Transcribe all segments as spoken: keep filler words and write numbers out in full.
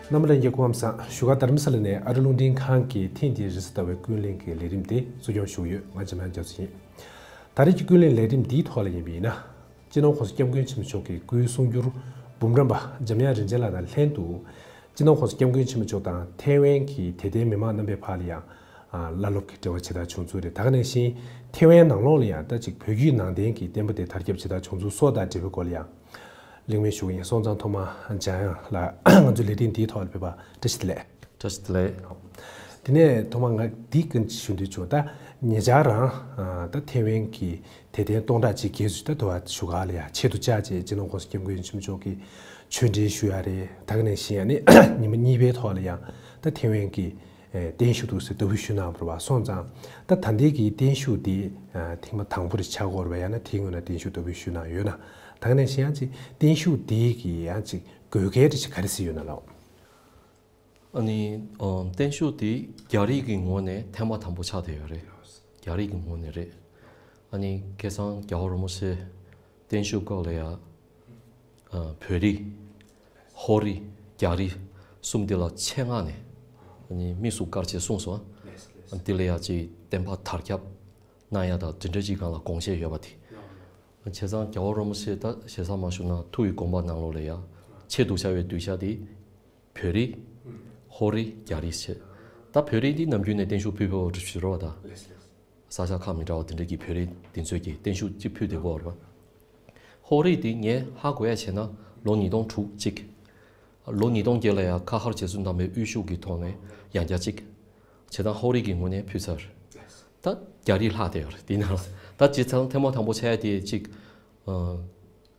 རྣམ་པ་ལྷན་རྒྱས་སྐུ་ཁམས་བཟང་། བཞུགས་སྒར་རྡ་རམ་ས་ལ་ནས་ཨ་རི་རླུང་འཕྲིན་ཁང་གི་ཐེངས་འདིའི་རེས་གཟའ་ཟླ་བའི་ཀུན་གླེང་གི་ལས་རིམ་དེ་གཙོ་སྐྱོང་ཞུ་གི་ཡོད། ང་འཇམ་དབྱངས་རྒྱ་མཚོ་ཡིན། ད་རེས་ཀྱི་ཀུན་གླེང་ལས་རིམ་འདིའི་ཐོག་ལ་ཡིན་པ་ཡིན་ན། སྤྱི་ནོར་༸གོང་ས་༸སྐྱབས་མགོན་ཆེན་པོ་མཆོག་གི་སྐུའི་གསུང་སྒྱུར་འབུམ་རམས་པ་འཇམ་དབྱངས་རིན་ཆེན་ལགས་དང་ལྷན་དུ། སྤྱི་ནོར་༸གོང་ས་༸སྐྱབས་མགོན་ཆེན་པོ་མཆོག་དང་ཐའེ་ཝན་གྱི་དད་ལྡན་མི་མང་རྣམ་པའི་བར་ལ་ཡང་བླ་སློབ་ཀྱི་འབྲེལ་བ་ཇི་ལྟར་བྱུང་ཚུལ་རེད། ད་ག་ནང་བཞིན་ཐའེ་ཝན་ནང་ལོགས་ལ་ཡང་ད་ཅིག་བོད་བརྒྱུད་ནང་བསྟན་གྱི་བསྟན་པ་དེ་དར་ཁྱབ་ཇི་ལྟར་བྱུང་ཚུལ་སོགས་དང་འབྲེལ་བའི་སྐོར་ལ་ཡང་གླེང་མོལ་ཞུ་གི་ཡིན། སོང་ཙང་ཐོག་མར་འཇམ་དབྱངས་ལགས་ང་ཚོའི་ལས་རིམ་འདིའི་ཐོག་ལ་ཕེབས་པར་བཀྲ་ཤིས་བདེ་ལེགས། བཀྲ་ཤིས་བདེ་ལེགས། དེ་ནས་ཐོག་མར་ང་འདི་ཀུན་ཞུ་འདོད་བྱུང་། ད་ཉེ་ཆར་རང་ད་ཐའེ་ཝན་གྱི་དད་ལྡན་སྟོང་ཕྲག་གཅིག་བརྒལ་ཚུལ་ད་དུ་བ་བཞུགས་སྒར་ལ་ཡང་ཆེད་དུ་བཅར་བྱས་སྤྱི་ནོར་༸གོང་ས་༸སྐྱབས་མགོན་ཆེན་པོ་མཆོག་གི་ཆོས་འབྲེལ་ཞུ་ཡ་རེད། ད་ག་ནང་བཞིན་ཡང་ནི་ཉི་མ་གཉིས་པའི་ཐོག་ལ་ཡང་ད་ཐའེ་ཝན་གྱི་ཨེ་བརྟན་བཞུགས་འདུག་ཟེར་བསྟར་སྦུལ་ཞུས་གནང་བ་རེད་པ། སོང་ཙང་ད་ད་ལྟའི་གི་བརྟན་བཞུགས་འདི་ཨ་ཐེངས་མ་དང་པོ་རེད་ཆགས་ཀྱི་ཡོད་རེད་པ། ཡང་ན་དེའི་སྔོན་ལ་བརྟན་བཞུགས་བསྟར་སྦུལ་ཞུས་གནང་ཡོད་ན། ད་ག་ནང་བཞིན་ཡང་ཅིག་བརྟན་བཞུགས་འདི་གི་ཡང་ཅིག་དགོས་གལ་རེ་ཞིག་ག་རེ་ཟེར་ཡོད་ན་ལགས། ཨ་ནི་ཨ་བརྟན་བཞུགས་འདི་རྒྱ་རིགས་ཀྱི་ངོས་ནས་ཐེངས་མ་དང་པོ་ཆགས་བསྡད་ཡོད་རེད། རྒྱ་རིགས་ཀྱི་ངོས་ནས་རེད། ཨ་ནི་ཁ་སང་རྒྱལ་བ་རིན་པོ་ཆེ་བརྟན་བཞུགས་སྐབས་ལ་ཡ། ཨ་བོད་རིགས། ཧོར་རིགས། རྒྱ་རིགས་གསུམ་འདི་ལ་ཆེད་མངགས་ནས་ཨ་ནི་དམིགས་སུ་བཀར་བྱས་གསུངས་སོང་། ཨ་འདི་ལ་ཡ་ཅིག་བསྟན་པ་དར་ཁྱབ་གནང་ཡ་དང་དེ་འདྲ་ཅིག་སྒང་ལ་དགོངས་བཞེས་ཡོད་པ་དེ། བྱས་ཙང་རྒྱལ་བ་རིན་པོ་ཆེ་ད་ཞེ་ས་མ་ཞུ་ན་ཐུགས་ཀྱི་དགོངས་པ་ནང་ལོགས་ལ་ཡ་ཆེད་དུ་བཞག་པའི་གདུལ་བྱ་དེ་བོད་རིགས། ཧོར་རིགས། རྒྱ་རིགས་བྱས། ད་བོད་རིགས་འདི་ནམ་རྒྱུན་ནས་བརྟན་བཞུགས་ཕུལ་ཕུལ་བ་འདྲ་ཞིག་རེད་པ་ད། ས་ཆ་ཁག་མི་འདྲ་བ་དེ་འདྲ་གི་བོད་རིགས་དེ་ཚོས་ཀྱིས་བརྟན་བཞུགས་ཅིག་ཕུལ་བསྡད་ཀྱི་ཡོད་རེད་པ། ཧོར་རིགས་དེ་ངས་ཧ་གོ་ཡ་བྱས་ན་ལོ་ཉིས་སྟོང་དྲུག་གཅིག་ལོ་ཉིས་སྟོང་བརྒྱད་ལ་ཡང་ཁ་ཧར་རྗེ་བཙུན་དམ་པའི་དབུ་བཞུགས་ཀྱི་ཐོག་ནས་ཡང་བསྐྱར་གཅིག་བྱས་ཙང་ཧོར་རིགས་ཀྱི་ངོས་ནས་ཕུལ་ཚར། ད་རྒྱ་རིགས་ལྷག་བསྡད་ཡོད་རེད་དེའི་ནང་ལ། ད་བྱས་ཙང་ཐེངས་མ་དང་པོ་ཆགས་ཡ་དེ་གཅིག་ཨ་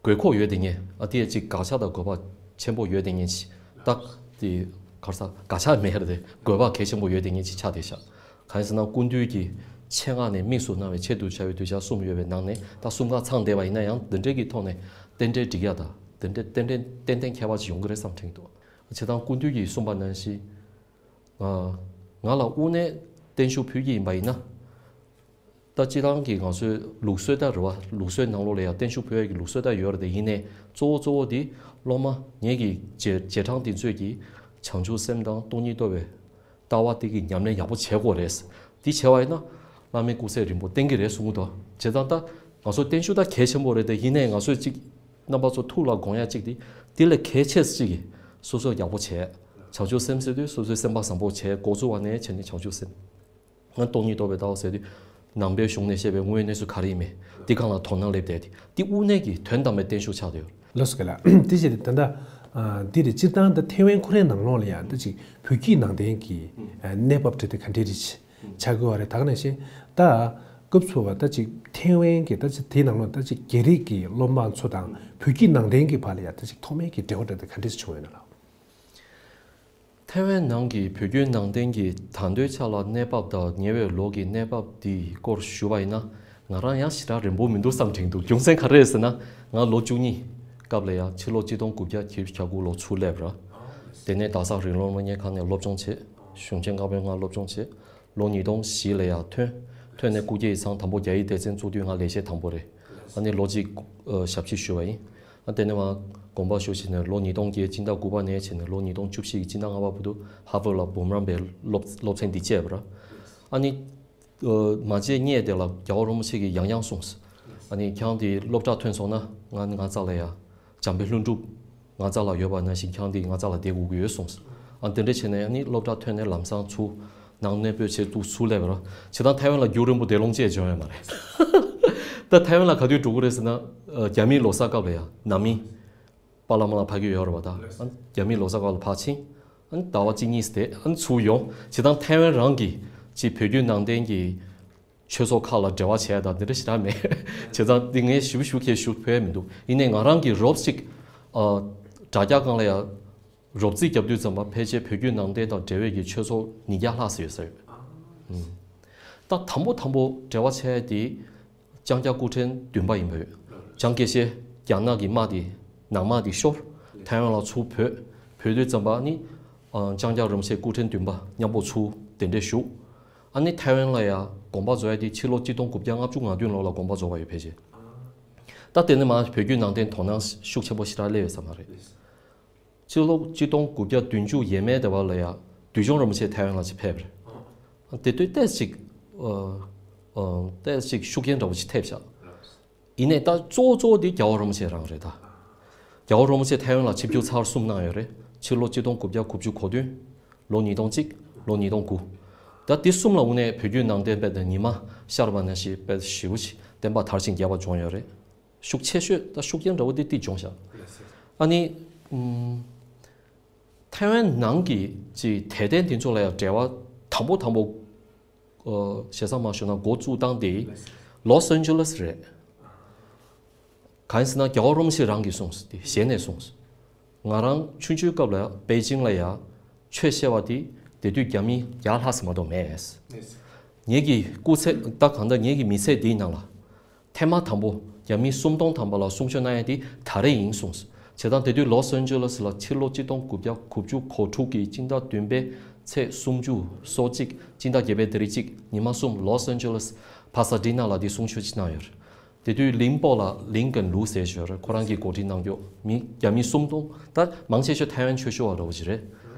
དགོས་མཁོ་ཡོད་དེ་ངས་ཨ་དེ་གཅིག་དགག་བྱ་དང་དགོས་པ་ཆེན་པོ་ཡོད་དེ་ངས་ད་དེ་གར་ས་དགག་བྱ་མེད་རེད་དེ། དགོས་པ་གལ་ཆེན་པོ་ཡོད་དེ་ངས་ཅིག་ཆགས་བསྡད་ཤག་གང་ཡིན་ཟེར་ན་སྐུ་མདུན་གྱིས་ཆེད་མངགས་ནས་དམིགས་སུ་གནང་བའི་ཆེད་དུ་བྱ་བའི་གདུལ་བྱ་གསུམ་ཡོད་པའི་ནང་ནས་ད་གསུམ་ཀ་ཚང་བསྡད་པ་ཡིན་ན་ཡང་འདི་འདྲའི་གི་ཐོག་ནས་རྟེན་འབྲེལ་འགྲིག་ཡ་ད་འདི་འདྲའི་རྟེན་འབྲེལ་ཏན་ཏན་ཁྱད་པར་ཅིག་ཡོང་གི་རེད་བསམ་དྲན་གྱི་འདུག་བྱས་ཙང་སྐུ་མདུན་གྱིས་གསུངས་པ་ནང་བཞིན། ང་ང་ལ་དངོས་གནས་བརྟན་བཞུགས་ཕུལ་གྱི་ཡིན་པ་ཡིན་ན། ད་སྤྱིར་བཏང་གི་ང་ཚོའི་ལུགས་སྲོལ་ལྟར་རེད་པ། ལུགས་སྲོལ་ནང་ལོགས་ལ་ཡང་བརྟན་བཞུགས་ཕུལ་ཡ་གི་ལུགས་སྲོལ་ལྟར་ཡོད་རེད་དེ། ཡིན་ནའི་གཙོ་བོ་གཙོ་བོ་དེ་སློབ་མ་ངེད་ཀྱི་རྗེས་རྗེས་འབྲང་དེ་ཚོས་ཀྱིས་བྱང་ཆུབ་སེམས་དང་སྟོང་ཉིད་རྟོགས་པའི་ལྟ་བ་དེ་གི་ཉམས་ལེན་ཡག་པོ་བྱེད་དགོས་རེད། དེ་བྱས་པ་ཡིན་ན་བླ་མའི་སྐུ་ཚེ་རིང་པོ་བརྟན་གྱི་རེད་གསུང་གི་འདུག་བྱས་ཙང་ད་ང་ཚོ་བརྟན་བཞུགས་ད་གལ་ཆེན་པོ་རེད་དེ། ཡིན་ནའི་ང་ཚོས་ཅིག་རྣམ་པ་ཚོ་ཐུགས་ལ་དགོངས་ཡ་གཅིག་དེ། དེ་ལས་གལ་ཆེ་ས་གཅིག་གིས་སོ་སོ་ཡག་པོ་བྱས། བྱང་ཆུབ་སེམས་ཟེར་དུས་སོ་སོའི་སེམས་པ་བཟང་པོ་བྱས། འགོ་བཙུགས་པ་ནས་བྱས་ནས་བྱང་ཆུབ་སེམས། ང་སྟོང་ཉིད་རྟོགས་པའི་ལྟ་བ་ཟེར་དུས། ནང་པའི་གཞུང་ནས་བཤད་པའི་དངོས་ཡོད་གནས་ཚུལ་ག་རེ་ཡིན་མིན་དེ་སྒང་ལ་དོ་སྣང་སླེབས་བསྡད་དེ། དེ་དངོས་གནས་ཀྱི་དོན་དམ་པའི་བརྟན་བཞུགས་ཆགས་བསྡད་ཡོད། ལགས་སོ། ག་ལ་དེ་བྱས་ཏེ་ད་ལྟ་ཨ་འདི་རེད། སྤྱིར་བཏང་ད་ཐའེ་ཝན་ཁོ་རའི་ནང་ལོགས་ལ་ཡང་ད་ཅིག་བོད་བརྒྱུད་ནང་བསྟན་གྱི་ཨ་གནས་བབ་དེ་ག་འདྲ་རེད་ཆགས་ཀྱི་ཡོད་རེད། ད་ག་ནང་བཞིན་ད་སྐབས་སུ་བབ་པ་ད་ཅིག་ཐའེ་ཝན་གྱི་ད་ཅིག་དེའི་ནང་ལོགས་ད་ཅིག་རྒྱ་རིགས་ཀྱི་སློབ་མ་ཚོ་དང་བོད་བརྒྱུད་ནང་བསྟན་གྱི་བར་ལ་ཡང་ད་ཅིག་ཐོག་མའི་གི་འབྲེལ་བ་དེ་ག་འདྲ་བྱུང་ཡོད་ན་ལགས། ཐའེ་ཝན་ནང་གི་བོད་བརྒྱུད་ནང་བསྟན་གྱི་ད་ལྟའི་ཆ་ལ་གནས་བབ་དང་ཉེ་བའི་ལོ་གི་གནས་བབ་དེའི་སྐོར་ཞུ་བ་ཡིན་ན། ང་རང་ཡང་ཞེ་དྲག་རན་པོ་མི་འདུག་བསམ་དྲན་འདུག་རྒྱུ་མཚན་ག་རེ་རེད་ཟེར་ན། ང་ལོ་བཅུ་གཉིས་སྐབས་ལ་ཡང་ཕྱི་ལོ་གཅིག་སྟོང་དགུ་བརྒྱ་བཞི་བཅུ་ཞེ་དགུ་ལོ་ཚུར་སླེབས་ར། དེ་ནས་དྭགས་གཙང་རིགས་ལམ་སློབ་གཉེར་ཁང་ནས་སློབ་སྦྱོང་བྱས། གཞུང་ཆེན་སྔགས་པའི་སྔགས་སློབ་སྦྱོང་བྱས། ལོ་ཉིས་སྟོང་བཞི་ལ་ཡང་ཐོན། ཐོན་ནས་སྐུ་སྐྱེ་ཡིག་ཚང་དང་པོ་རྒྱ་ཡིག་སྡེ་ཚན་བཙུགས་དུས་ང་ལས་བྱེད་དང་པོ་རེད། ཨ་ནི་ལོ་གཅིག་ཨ་ཞབས་ཕྱི་ཞུས་པ་ཡིན། ཨ་དེ་ནས་མར་དགོངས་པ་ཞུ་བྱས་ནས་ལོ་ཉིས་སྟོང་བརྒྱད་སྤྱི་ཟླ་དགུ་པ་ནས་བྱས་ནས་ལོ་ཉིས་སྟོང་བཅུ་བཞི་གི་སྤྱི་ཟླ་ལྔ་པ་བར་དུ་ཧར་ཝརཌ་ལ་འབུམ་རམས་པའི་སློབ་སློབ་ཚན་འདི་བྱས་པ་ར། ཨ་ནི་ཨ་མ་བརྗེད་བརྙེས་དེ་ལ་རྒྱལ་བ་རིན་པོ་ཆེ་གིས་ཡང་ཡང་གསུངས། ཨ་ནི་ཁྱེད་རང་དེ་སློབ་གྲྭ་ཐོན་སོང་ན་ང་ང་རྩ་ལ་ཡ་འཇམ་དཔལ་ལྷུན་གྲུབ་ང་རྩ་ལ་ཡོད་པ་ནང་བཞིན་ཁྱེད་རང་དེ་ང་རྩ་ལ་བསྡད་དགོས་ཀྱི་ཡོད་གསུངས། ཨ་དེ་འདྲ་བྱས་ནས་ཨ་ནི་སློབ་གྲྭ་ཐོན་ནས་ལམ་སང་ཚུར་ནང་གནས་སྤོས་བྱས་ཏུ་ཚུར་སླེབས་པ་ར། བྱས་ཙང་ཐའེ་ཝན་ལ་རྒྱུན་རིང་པོ་བསྡད་ལོང་བྱས་བྱུང་ཡོད་མ་རེད། ད་ཐའེ་ཝན་ལ་ག་དུས་འགྲོ་གི་རེད་ཟེར་ན། ཨ་རྒྱ་མིའི་ལོ་གསར་སྐབས་ལ་ཡ་ནང་མི་པཱ་ལགས་མ་ལགས་ཕ་གི་ཡོད་རེད་པ། ད་ཨ་རྒྱ་མིའི་ལོ་གསར་སྐབས་ལ་ཕར་ཕྱིན། ཨ་ཟླ་བ་གཅིག་གཉིས་བསྡད། ཨ་ཚུར་ཡོང་། བྱས་ཙང་ཐའེ་ཝན་རང་གི་ཅིག་བོད་བརྒྱུད་ནང་བསྟན་གྱི་ཆོས་ཚོགས་ཁག་ལ་འབྲེལ་བ་བྱས་དང་དེ་འདྲ་ཞེ་དྲག་མེད། བྱས་ཙང་འདི་ངས་ཞིབ་ཞུ་མཁན་ཞུ་ཕོད་མི་འདུག་ཡིན་ནའི་ང་རང་གི་རོབ་ཅིག་ཨ་དྲ་རྒྱ་སྒང་ལ་ཡ་རོབ་རྩིས་བརྒྱབ་དུས་ཙམ་པ་ཕལ་ཆེར་བོད་བརྒྱུད་ནང་བསྟན་དང་འབྲེལ་བའི་གི་ཆོས་ཚོགས་ཉིས་བརྒྱ་ལྷག་ཙམ་ཡོད་ས་ཡོད། ཨ་ད་དང་པོ་དང་པོ་འབྲེལ་བ་བྱས་དེ་ལྕང་སྐྱ་སྐུ་ཕྲེང་བདུན་པ་ཡིན་པ་ཡོད། བྱང་དགེ་བཤེས་རྒྱ་ནག་གི་དམག་དེ་ནང་དམག་དེ་ཤོར། ཐའེ་ཝན་ལ་ཚུར་བུད། བུད་དུས་ཙམ་པ་ནི་ཨ་ལྕང་སྐྱ་རིན་པོ་ཆེ་སྐུ་ཕྲེང་བདུན་པ་མཉམ་པོ་ཚུར་གདན་འདྲེན་ཞུ། ཨ་ནི་ཐའེ་ཝན་ལ་ཡ་དགོངས་པ་རྫོགས་ཡ་དེ་ཕྱི་ལོ་གཅིག་སྟོང་དགུ་བརྒྱ་ལྔ་བཅུ་ང་བདུན་ལོ་ལ་དགོངས་པ་རྫོགས་པ་ཡོད་ཕལ་ཆེར། ད་དེ་ནས་མར་བོད་བརྒྱུད་ནང་བསྟན་དོ་སྣང་ཤུགས་ཆེན་པོ་ཞེ་དྲག་སླེབས་ཡོད་ས་མ་རེད། ཕྱི་ལོ་ཆིག་སྟོང་དགུ་བརྒྱ་བདུན་ཅུ་ཡས་མས་དེ་བ་ལ་ཡ་བདུད་འཇོམས་རིན་པོ་ཆེ་ཐའེ་ཝན་ལ་ཅིག་ཕེབས་རེད། དེ་དུས་ཏོག་ཙམ་ཅིག་ཨ་ཨ་ཏོག་ཙམ་ཅིག་ཤུགས་རྐྱེན་འདྲ་བོ་ཅིག་ཐེབས་ཤག་ཡིན་ནའི་ད་གཙོ་བོ་གཙོ་བོ་དེ་རྒྱལ་བ་རིན་པོ་ཆེ་རང་རེད་ད། རྒྱལ་བ་རིན་པོ་ཆེ་ཐའེ་ཝན་ལ་ཆིབས་བསྒྱུར་ཚར་གསུམ་གནང་ཡོད་རེད། ཕྱི་ལོ་ཆིག་སྟོང་དགུ་བརྒྱ་དགུ་བཅུ་གོ་བདུན། ལོ་ཉིས་སྟོང་གཅིག་ལོ་ཉིས་སྟོང་དགུ། ད་དེ་གསུམ་ལ་དངོས་གནས་བོད་བརྒྱུད་ནང་བསྟན་དཔེ་དང་ཉི་མ་ཤར་བ་ནང་བཞིན་དཔེ་ཞེ་པོ་ཅིག་བསྟན་པ་དར་ཞིང་རྒྱས་པ་བྱུང་ཡོད་རེད། ཤུགས་ཆེ་ཤོས་ད་ཤུགས་རྐྱེན་འདྲ་བོ་དེ་དེ་བྱུང་ཤག་ཨ་ནི་ཨམ། ཐའེ་ཝན་ནང་གི་ཅིག་དད་ལྡན་དེ་ཚོ་ལ་ཡང་འབྲེལ་བ་དམ་པོ་དམ་པོ་ཨ་ཞེ་ས་མ་ཞུ་ན་འགོ་བཙུགས་སྟངས་དེ་ལོས་ཨན་ཇེ་ལེས་རེད། གང་ཡིན་ཟེར་ན་རྒྱལ་བ་རིན་པོ་ཆེ་རང་གིས་གསུངས་སོང་། དེ་ཞལ་ནས་གསུངས་སོང་། ང་རང་ཆུང་ཆུང་སྐབས་ལ་པེ་ཅིང་ལ་ཡ་ཆོས་བཤད་པ་དེ་དེ་དུས་རྒྱ་མི་བརྒྱ་ལྷག་ཙམ་མ་གཏོགས་མེད། ངེད་ཀྱི་སྐུ་ཚེ་ད་གང་ལྟར་ངེད་ཀྱི་མི་ཚེ་འདིའི་ནང་ལ་ཐེངས་མ་དང་པོ་རྒྱ་མི་སུམ་སྟོང་ཐམ་པ་ལ་གསུང་ཆོས་གནང་ཡ་དེ་ད་རེས་ཡིན་གསུངས་སོང་། བྱས་ཙང་དེ་དུས་ལོས་ཨན་ཇེ་ལེས་ལ་ཕྱི་ལོ་ཆིག་སྟོང་དགུ་བརྒྱ་དགུ་བཅུ་གོ་དྲུག་གི་སྤྱི་ཟླ་བདུན་པའི་ཚེས་སུམ་ཅུ་སོ་གཅིག་སྤྱི་ཟླ་བརྒྱད་པའི་ཏ་རིག་གཅིག་ཉི་མ་གསུམ་ལོས་ཨན་ཇེ་ལེས་པ་ས་ཌི་ན་ལ་དེ་གསུང་ཆོས་ཅིག་གནང་ཡོད་རེད། དེ་དུས་ལིན་པོ་ལ་ལིན་ཀན་ལུའུ་ཟེར་ཞོར་ཁོ་རང་གིས་གོ་སྒྲིག་གནང་རྒྱུ་མི་རྒྱ་མི་སུམ་སྟོང་ད་མང་ཆེ་ཤོས་ཐའེ་ཝན་ཆོས་ཞུ་བ་འདྲ་བོ་ཅིག་རེད།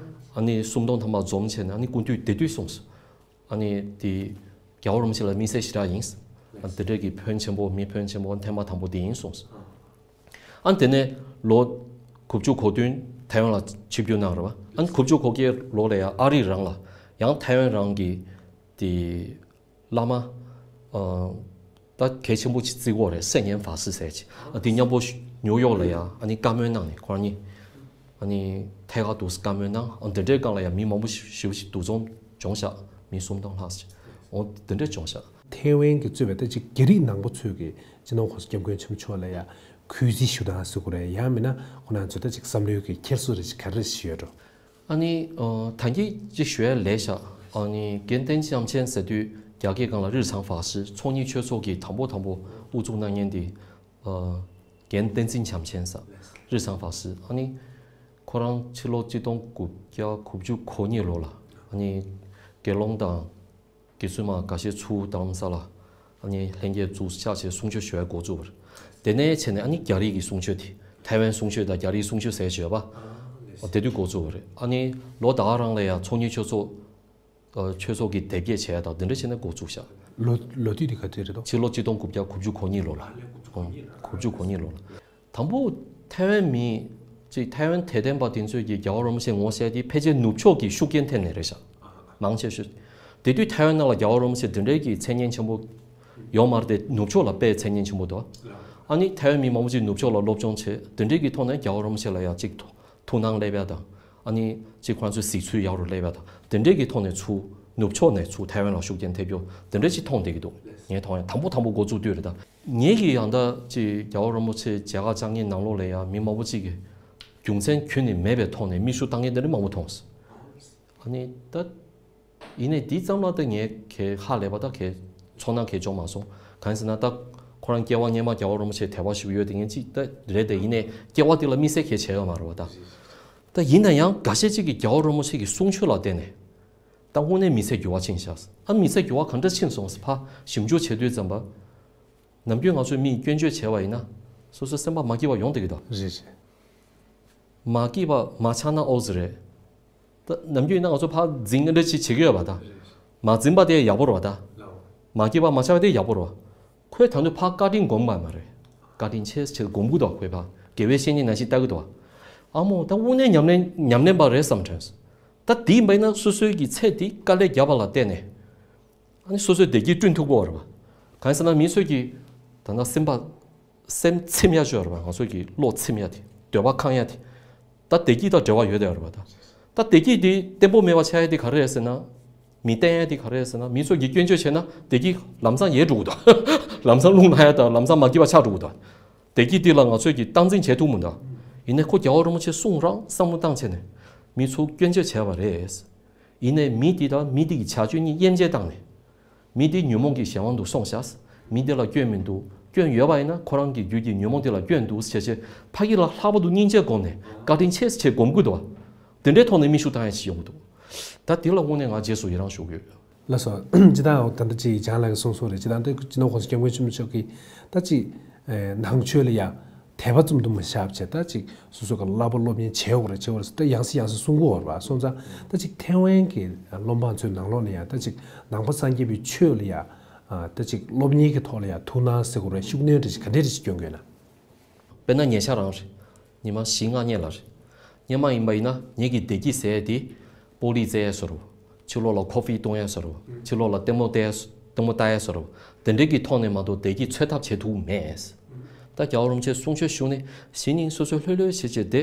ཨ་ནི་སུམ་སྟོང་ཐམ་པ་འཛོམས་བྱས་ནས་ཨ་ནི་སྐུ་མདུན་དེ་དུས་གསུངས་སོང་། ཨ་ནི་དེ་རྒྱལ་བ་རིན་པོ་ཆེ་ལ་དམིགས་བསལ་ཞེ་དྲག་ཡིན། ཨ་དེ་འདྲས་ཀྱི་ཕོན་ཆེན་པོ་མི་ཕོན་ཆེན་པོ་ཐེངས་མ་དང་པོ་དེ་ཡིན་གསུངས་སོང་། ཨ་དེ་ནས་ལོ་དགུ་བཅུ་གོ་བདུན་ཐའེ་ཝན་ལ་ཆིབས་བསྒྱུར་གནང་རེད་བ། ཨ་ནི་དགུ་བཅུ་གོ་བརྒྱད་ལོ་ལ་ཡང་ཨ་རི་རང་ལ་ཡང་ཐའེ་ཝན་རང་གི་དེ། བླ་མ། ཨ། ད་གལ་ཆེན་པོ་ཅིག་བརྩི་དགོས་རེད། སེ་ཉན་ཧྥ་སི་ཟེར་ཅིག་ཨ་དེ་མཉམ་པོ་ཉིའུ་ཡོག་ལ་ཡ་ཨ་ནི་བཀའ་མོལ་གནང་ནས་ཁོ་རང་གཉིས། ཨ་ནི་ཐད་ཀར་དུ་བཀའ་མོལ་གནང་ཨ་དེ་འདྲའི་སྒང་ལ་ཡ་མི་མང་པོ་ཞེ་པོ་ཞིག་འདུ་འཛོམས་བྱུང་ཤག་མི་སུམ་སྟོང་ལྷག་ཅིག་འོ་དེ་འདྲ་བྱུང་ཤག་ཐའེ་ཝན་གྱིས་གཙོས་པའི་ད་ཅིག་རྒྱ་རིགས་ནང་པ་ཚོས་ཀྱི་སྤྱི་ནོར་༸གོང་ས་༸སྐྱབས་མགོན་ཆེན་པོ་མཆོག་ལ་ཡ་གུས་བརྩི་ཞུ་སྟངས་ཟེར་དགོས་རེད། ཡང་མིན་ན་ཁོ་རང་ཚོ་ད་ཅིག་བསམ་བློའི་གི་འཁྱེར་སོ་རེ་ཅིག་ག་རེ་ཞུ་ཡོད་འགྲོ། ཨ་ནི། ཨ། ད་གིན་ཅིག་ཞུ་ཡ་ལས་བཞག་ཨ་ནི་རྒན་བསྟན་འཛིན་བྱམས་ཆེན་ཟེར་དུས་རྒྱ་སྐད་སྒང་ལ་日常法师ཚོགས་གཉིས་ཆོས་ཚོགས་ཀྱི་དང་པོ་དང་པོ་དབུ་འཛུགས་གནང་མཁན་དེ། ཨ། རྒན་བསྟན་འཛིན་བྱམས་ཆེན་ཟེར་日常法师ཨ་ནི། ཁོ་རང་ཕྱི་ལོ་ཆིག་སྟོང་དགུ་བརྒྱ་དགུ་བཅུ་གོ་གཉིས་ལོ་ལ་ཨ་ནི། དགེ་སློང་དང་། དགེ་ཚུལ་མ་འགའ་ཤས་ཚུར་རྡ་རམ་ས་ལ་ཨ་ནི་ལྷན་རྒྱས་ཚུར་ཕྱག་བྱས་གསུང་ཆོས་ཞུ་བའི་འགོ་བཙུགས་པ་རེད། དེ་ནས་བྱས་ནས་ཨ་ནི་རྒྱ་རིགས་ཀྱི་གསུང་ཆོས་དེ་ཐའེ་ཝན་གསུང་ཆོས་དང་རྒྱ་རིགས་གསུང་ཆོས་ཟེར་བྱས་པ་དེ་དུས་འགོ་བཙུགས་པ་རེད། ཨ་ནི་ལོ་ད་ག་རང་ལ་ཡང་ཚོགས་གཉིས་ཆོས་ཚོགས་ཨ་ཆོས་ཚོགས་ཀྱི་དེབ་སྐྱེལ་བྱས་དང་དེ་འདྲ་བྱས་ནས་འགོ་བཙུགས་ཤག་ལོ་ལོ་དུས་དེ་ག་ཚོད་རེད་དོ། ཕྱི་ལོ་ཆིག་སྟོང་དགུ་བརྒྱ་དགུ་བཅུ་གོ་གཉིས་ལོ་ལ། དགུ་བཅུ་གོ་གཉིས་ལོ་ལ། དང་པོ་ཐའེ་ཝན་མི་ཅིག་ཐའེ་ཝན་དད་ལྡན་པ་དེ་ཚོས་ཀྱིས་རྒྱལ་བ་རིན་པོ་ཆེ་ངོ་ཤེས་དེ་ཕལ་ཆེར་ནུབ་ཕྱོགས་ཀྱི་ཤུགས་རྐྱེན་ཐེབས་ནས་རེད་ཤག་མང་ཆེ་ཤོས། དེ་དུས་ཐའེ་ཝན་ནང་ལ་རྒྱལ་བ་རིན་པོ་ཆེ་དེ་འདྲའི་གི་མཚན་སྙན་ཆེན་པོ་ཡོད་མ་རེད་དེ་ནུབ་ཕྱོགས་ལ་དཔེ་མཚན་སྙན་ཆེན་པོ་འདུག་ཨ་ནི་ཐའེ་ཝན་མི་མང་པོ་ཅིག་ནུབ་ཕྱོགས་ལ་སློབ་སྦྱོང་བྱས་དེ་འདྲའི་གི་ཐོག་ནས་རྒྱལ་བ་རིན་པོ་ཆེ་ལ་ཡང་ཅིག་ཐུགས་སྣང་སླེབས་ཡ་དང་ཨ་ནི་ཅིག་ཁོང་ཚོའི་གཟིགས་ཚུལ་ཡག་རུ་སླེབས་ཡ་དང་དེ་འདྲའི་གི་ཐོག་ནས་ཚུར་ནུབ་ཕྱོགས་ནས་ཚུར་ཐའེ་ཝན་ལ་ཤུགས་རྐྱེན་ཐེབས་རྒྱུ་དེ་འདྲ་ཅིག་མཐོང་བསྡད་ཀྱི་འདུག་ངས་མཐོང་ཡ་དང་པོ་དང་པོ་འགོ་བཙུགས་དུས་རེད་ད། ངེད་ཀྱིས་ཡང་ད་ཅིག་རྒྱལ་བ་རིན་པོ་ཆེ་མཇལ་ཁ་བཅར་མཁན་ནང་ལོགས་ལ་ཡང་མི་མང་པོ་ཅིག་གིས་རྒྱུ་མཚན་ཁྱོན་ནས་མེད་པའི་ཐོག་ནས་མིག་ཆུ་བཏང་མཁན་དེ་འདྲ་མང་པོ་མཐོང་སོང་། ཨ་ནི་ད་ཡིན་ནའི་དེའི་མཚམས་ལ་ད་ངས་གས་ཧ་ལས་པ་ད་གས་ཚོར་སྣང་གས་བྱུང་མ་སོང་། གང་ཡིན་ཟེར་ན་ད་ཁོ་རང་སྐྱེ་བ་སྔོན་མ་རྒྱལ་བ་རིན་པོ་ཆེ་དད་པ་ཞེ་པོ་ཡོད་དེ་ངས་ཅིག་ད་རེད་དེ་ཡིན་ནའི་སྐྱེ་བ་དེ་ལ་དམིགས་བསལ་གས་བྱས་ཡོད་མ་རེད་བ་ད། ད་ཡིན་ན་ཡང་འགའ་ཤས་ཅིག་གིས་རྒྱལ་བ་རིན་པོ་ཆེ་གི་གསུང་ཆོས་ལ་བརྟེན་ནས་ད་དངོས་གནས་མི་ཚེ་འགྱུར་བ་ཕྱིན་ཤག་ཨ་མི་ཚེ་འགྱུར་བ་གང་འདྲ་ཕྱིན་སོང་ཟེར་ཕར་ཞིབ་འཇུག་བྱེད་དུས་ཙམ་པ། ནམ་རྒྱུན་ང་ཚོས་མིས་སྐྱོན་བརྗོད་བྱས་པ་ཡིན་ན། སོ་སོའི་སེམས་པ་མ་སྐྱིད་པ་ཡོང་བསྡད་ཀྱི་འདུག་རེད་རེད། མ་སྐྱིད་པ་མ་ཆགས་ན་ཨོ་ཙི་རེད། ད་ནམ་རྒྱུན་ཡིན་ན་ང་ཚོ་ཕར་འཛིང་གི་འདྲ་ཅིག་བྱེད་ཀྱི་ཡོད་པ་ད། མ་འཛིང་པ་དེ་ཡག་པོ་རེད་པ་ད། མ་སྐྱིད་པ་མ་ཆགས་པ་དེ་ཡག་པོ་རེད་པ། ཁོས་ད་དུང་ཕར་བཀའ་དྲིན་སྒོམ་པ་མ་རེད། བཀའ་དྲིན་ཆེ་ཆེ་སྒོམ་གི་འདུག་ཁོས་ཕར་དགེ་བའི་བཤེས་གཉེན་ནང་བཞིན་ལྟ་གི་འདུག་ཨ་མོ་ད་དངོས་གནས་ཉམས་ལེན་ཉམས་ལེན་པ་རེད་བསམ་དྲན་སོང་། ད་དེ་ཡིན་པ་ཡིན་ན་སོ་སོའི་གི་ཚེ་དེ་དཀའ་ལས་བརྒྱབ་པ་ལ་བརྟེན་ནས། ཨ་ནི་སོ་སོའི་བདེ་སྐྱིད་བསྐྲུན་ཐུབ་ཀྱི་ཡོད་རེད་པ། གང་ཡིན་ཟེར་ན་མི་ཚོས་ཀྱིས་ད་ལྟ་སེམས་པ་སེམས་ཚིམ་ཡ་ཅིག་ཡོད་རེད་པ། ང་ཚོ་གི་བློ་ཚིམ་ཡ་དེ་འདོད་པ་ཁེངས་ཡ་དེ། ད་བདེ་སྐྱིད་དང་འབྲེལ་བ་ཡོད་བསྡད་ཡོད་རེད་པ་ད། ད་བདེ་སྐྱིད་དེ་བརྟན་པོ་མེད་པ་ཆགས་ཡ་དེ་ག་རེ་རེད་ཟེར་ན། མི་བརྟན་ཡ་དེ་ག་རེ་རེད་ཟེར་ན་མི་ཚོས་ཀྱིས་སྐྱོན་བརྗོད་བྱས་ན་བདེ་སྐྱིད་ལམ་སང་ཡལ་འགྲོ་གི་འདུག་ལམ་སང་རླུང་ལངས་ཡ་དང་ལམ་སང་མ་སྐྱིད་པ་ཆགས་འགྲོ་གི་འདུག་བདེ་སྐྱིད་འདི་ལ་ང་ཚོས་ཀྱིས་སྟངས་འཛིན་བྱེད་ཐུབ་མི་འདུག་ཡིན་ནའི་ཁོ་རྒྱལ་བ་རིན་པོ་ཆེ་གསུང་རང་བསམ་བློ་བཏང་བྱས་ནས་མི་ཚོ་སྐྱོན་བརྗོད་བྱས་པ་རེད། ཡིན་ནའི་མི་འདི་དང་མི་འདི་གི་བྱ་སྤྱོད་གཉིས་དབྱེ་འབྱེད་བཏང་ནས། མི་འདི་ཉོན་མོངས་ཀྱི་གཞན་དབང་དུ་སོང་ཤག་མི་འདི་ལ་སྐྱོན་མི་འདུག་སྐྱོན་ཡོད་པ་ཡིན་ན་ཁོ་རང་གི་རྒྱུད་ཀྱི་ཉོན་མོངས་འདི་ལ་སྐྱོན་འདུག་ཟེར་བྱས་ཕ་གི་ལ་ལྷག་པར་དུ་སྙིང་རྗེ་སྒོམ་ནས་བཀའ་དྲིན་ཆེ་ཟེར་བྱས་སྒོམ་དགོས་འདུག་དེ་འདྲའི་ཐོག་ནས་མིག་ཆུ་བཏང་ཡ་ཞིག་ཡོང་གི་འདུག་ད་དེ་ལ་དངོས་གནས་ང་རྗེས་སུ་ཡི་རང་ཞུ་གི་ཡོད། ལགས་སོ། ཇི་ལྟར་ད་ལྟ་ཅིག་ལྕམ་ལགས་ཀྱིས་གསུངས་སོང་རེད། ཇི་ལྟར་འདི་སྤྱི་ནོར་༸གོང་ས་༸སྐྱབས་མགོན་ཆེན་པོ་མཆོག་གིས་ད་ཅིག་ནང་ཆོས་ལ་ཡ་ དད་པ་ཙམ་དུ་མ་བཞག་བྱས། ད་ཅིག་སོ་སོ་གི་བསླབ་པ་སློབ་གཉེར་བྱེད་དགོས་རེད། བྱེད་དགོས་རེད་ཟེར། ད་ཡང་སེ་ཡང་སེ་གསུང་གི་ཡོད་རེད་པ། སོང་ཙང་ད་ཅིག་ཐེ་ཝན་གྱི་སློབ་འབངས་ཚོའི་ནང་ལོགས་ལ་ཡང་ད་ཅིག་ནང་པ་སངས་རྒྱས་པའི་ཆོས་ལ་ཡང་ད་ཅིག་སློབ་གཉེར་གྱི་ཐོག་ལ་ཡང་ཐུགས་སྣང་ཟེར་དགོས་རེད། ཤུགས་སྣོན་རེ་ཞིག་ག་འདྲས་རེ་ཞིག་སྐྱོན་དགོས་ན། དཔེར་ན་ཉེ་ཆར་རང་རེད། ཉི་མ་བཞི་ལྔ་སྔོན་ལ་རེད། སྔོན་མ་ཡིན་པ་ཡིན་ན་ངེད་ཀྱི་བདེ་སྐྱིད་ཟེར་ཡས་དེ་སྤོ་ལོ་རྩེ་ཡས་བཟོ་འདྲ་བོ། ཕྱི་ལོགས་ལ་ཀོ་ཧྥི་བཏུང་ཡས་བཟོ་འདྲ་བོ། ཕྱི་ལོགས་ལ་ལྟད་མོ་བལྟ་ཡས་ལྟད་མོ་ལྟ་ཡས་བཟོ་འདྲ་བོ། དེ་འདྲའི་གི་ཐོག་ནས་མ་གཏོགས་བདེ་སྐྱིད་འཚོལ་ཐབས་བྱེད་ཐུབ་མེད། ད་རྒྱལ་བ་རིན་པོ་ཆེ་གསུང་ཆོས་ཞུ་ནས་གཞི་ནས་སོ་སོ་ལྷོད་ལྷོད་བྱེད་བྱེད་བསྡད།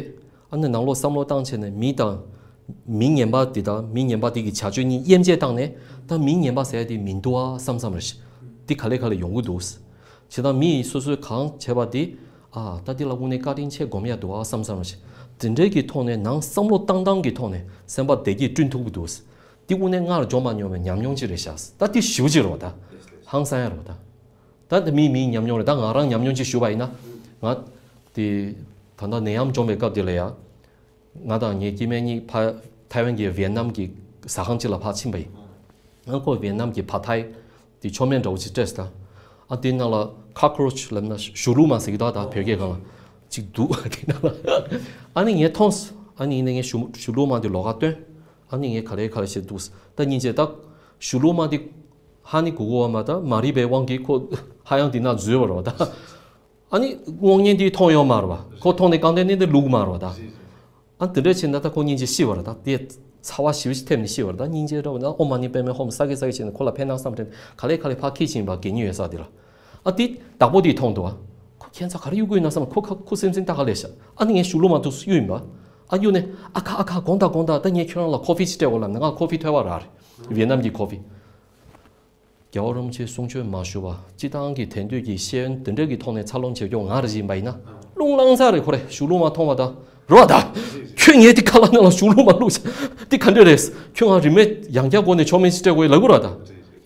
ཨ་ནི་ནང་ལོགས་བསམ་བློ་བཏང་བྱས་ནས་མི་དང་མི་ངན་པ་དེ་དང་མི་ངན་པ་དེ་གི་བྱ་སྤྱོད་གཉིས་དབྱེ་འབྱེད་བཏང་ནས། ད་མི་ངན་པ་ཟེར་ཡས་དེ་མི་འདུག་ཨ་བསམ་བསམ་རེ་ཞིག་དེ་ག་ལེ་ག་ལེ་ཡོང་གི་འདུག། བྱས་ཙང་མི་ཡིས་སོ་སོས་གང་བྱས་པ་དེ། ཨ་ད་འདི་ལ་དངོས་གནས་བཀའ་དྲིན་ཆེ་སྒོམ་ཡ་འདུག་ཨ་བསམ་བསམ་རེ་ཞིག་དེ་འདྲའི་གི་ཐོག་ནས་ནང་བསམ་བློ་བཏང་སྟངས་ཀྱི་ཐོག་ནས་སེམས་པ་བདེ་སྐྱིད་བསྐྲུན་ཐུབ་ཀྱི་འདུག། འདི་དངོས་གནས་སྔར་བྱུང་མ་མྱོང་བའི་ཉམས་མྱོང་ཅིག་རེད་ཤག། ད་འདི་ཞེ་པོ་ཅིག་རེད་པ། ད་ཧང་སང་ཡ་རེད་པ། ད་ད་མི་མིའི་ཉམས་མྱོང་རེད། ད་ང་རང་ཉམས་མྱོང་ཅིག་ཞུ་བ་ཡིན་ན། ང་དེ་ད་ལྟ་ནད་ཡམས་བྱུང་བའི་སྐབས་དེ་ལ་ཡ། ང་དང་ངའི་སྐྱེ་དམན་གཉིས་ཕ་ཐའེ་ཝན་གྱི་ཝེ་ནམ་གྱི་ཟ་ཁང་ཅིག་ལ་ཕར་ཕྱིན་པ་ཡིན། ང་ཁོ་ཝེ་ནམ་གྱི་ཕ་ཐའི་དེ་མཆོད་མེ་འདྲ་བོ་ཅིག་སྤྲད་སོང་ད། ཨ་དེ་ནང་ལ་ཁོག་རོ་ཆི་ལབ་ན་གཞུ་ལུག་མ་ཟེར་གྱི་འདུག་ད་བོད་སྐད་སྒང་ལ་ཅིག་འདུག་དེ་ནང་ལ། ཨ་ནི་ངས་མཐོང་སོང་། ཨ་ནི་ཡིན་ནའི་ངས་གཞུ་གཞུ་ལུག་མ་དེ་ལོགས་ཀ་བཏོན། ཨ་ནི་ངས་ག་ལེ་ག་ལེ་བྱས་འདུག་སོང་ད། སྙིང་རྗེ། ད་གཞུ་ལུག་མ་དེ་ཧ་ནི་གོ་གོ་བ་མ། ད་མ་རིག་པའི་དབང་གིས་ཁོ་ཧ་ཡང་དེ་ན་འཛུལ་བ་རེད་པ་ད། ཨ་ནི་སྔོག་བརྙན་དེ་མཐོང་ཡོད་མ་རེད་པ། ཁོ་མཐོང་ནས་རྐང་སྟེང་ནས་དེ་བླུགས་མ་རེད་པ་ད། ཨ་དེ་འདྲ་བྱས་ན་ད་ཁོ་སྙིང་རྗེ་ཤི་བ་རེད་ད། དེ་ཚ་བ་ཞེ་པོ་ཅིག་ཐེབས་ནས་ཤི་བ་རེད་ད། སྙིང་རྗེ་རེད་པ་ན། ཨོཾ་མ་ཎི་པདྨེ་ཧཱུྃ་ས་གི་ས་གི་བྱས་ནས་ཁོ་ལ་ཕན་ན་བསམ་དྲན། ག་ལེ་ག་ལེ་ཕར་འཁྱེར་ཕྱིན་པ་གད་སྙིགས་ཡོད་ས་དེ་ལ། ཨ་དེ་བདག་པོ་དེས་མཐོང་འདུག་པ། ཁོ་ཁྱད་མཚར་ག་རེ་གཡུག་གི་ཡོད་ན་བསམ། ཁོ་ཁ་ཁུ་སིམ་སིམ་ལྟ་ག་ལེ་ཤག། ཨ་ནི་ངས་གཞུ་ལུག་མ་དེ་གཡུགས་ཡིན་པ། ཨ་གཡུགས་ནས་ཨ་ཁ་ཨ་ཁ་དགོངས་དག་དགོངས་དག། ད་ངས་ཁྱོད་རང་ལ་ཀོ་ཧྥི་ཅིག་སྤྲད་དགོས་ལབ་ནས། ང་ཀོ་ཧྥི་ཐོས་པ་རག་རེད། ཝེ་ནམ་གྱི་ཀོ་ཧྥི། རྒྱལ་བ་རིན་པོ་ཆེའི་གསུང་ཆོས་མ་ཞུ་བ། སྤྱིར་བཏང་གི་དེང་དུས་ཀྱི་ཤེས་ཡོན་དེ་འདྲ་གི་ཐོག་ནས་འཚར་ལོངས་བྱེད་མཁན་ང་རང་ཡིན་པ་ཡིན་ན། རླུང་ལངས་ཚར་རེད་ཁོ་རེ། གཞུ་ལུག་མ་མཐོང་བ་དང་རོ་ད། ཁྱོད་ངའི་དེ་ཁ་ལག་ནང་ལ་གཞུ་ལུག་མ་བླུགས་ཤག། དེ་ག་འདྲ་རེད། ཁྱོད་ང་རིན་མེད་ཡང་བསྐྱར་སྒོ་ནས་མཆོད་མེ་ཅིག་སྤྲད་དགོས་ལབ་དགོས་ར་ད།